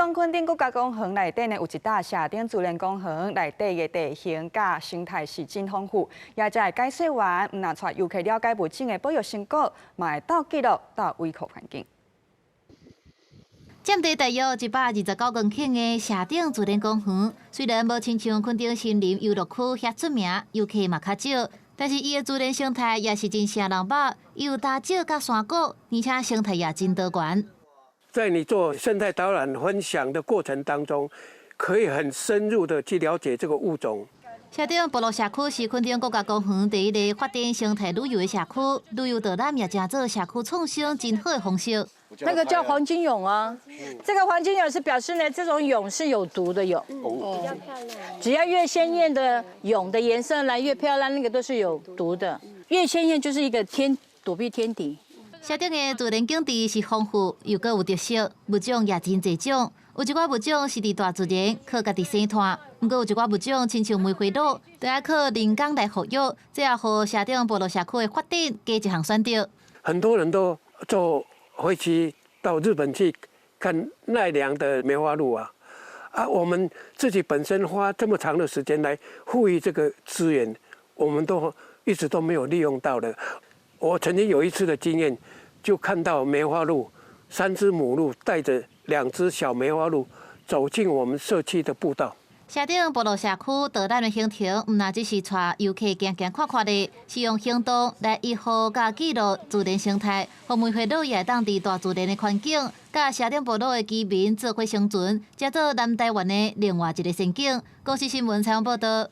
東墾丁國家公園內底呢，有一搭社頂自然公園內底的地形佮生態是真豐富，也才會解說員毋但帶遊客了解物種的保育成果，嘛會鬥記錄、鬥維護環境。佔地大約129公頃的社頂自然公園，雖然無親像墾丁森林遊樂區遐出名，遊客嘛較少，但是伊的自然生態也是真吸人目，有大石佮山谷，而且生態也真多元。在你做生態導覽分享的過程當中，可以很深入的去了解這個物種。社頂部落社區是墾丁國家公園第一个發展生態旅遊的社區，旅遊導覽也成做社區創生真好的方式。那個叫黃金蛹啊，這個黃金蛹是表示呢，這種蛹是有毒的蛹。哦，比較漂亮。只要越鮮豔的蛹的顏色呢，越漂亮，那個都是有毒的。越鮮豔就是一個天躲避天敵。社頂的自然景致是豐富又閣有特色，物種也真濟種。有一寡物種是佇大自然靠家己生湠，毋過有一寡物種親像梅花鹿，都愛靠人工來復育，這也予社頂部落社區的發展加一項選擇。很多人都坐飛機到日本去看奈良的梅花鹿啊，啊，我們自己本身花這麼長的時間來復育這個資源，我們都一直都沒有利用到的。我曾經有一次的經驗，就看到梅花鹿三隻母鹿帶着兩隻小梅花鹿走進我們社區的步道。社頂部落社區導覽的行程，毋但只是帶遊客行行看看的，是用行動來維護佮記錄自然生態，予梅花鹿也會當佇大自然的環境，佮社頂部落的居民做伙生存，成做南台灣的另外一个仙境。公視新聞採訪報導。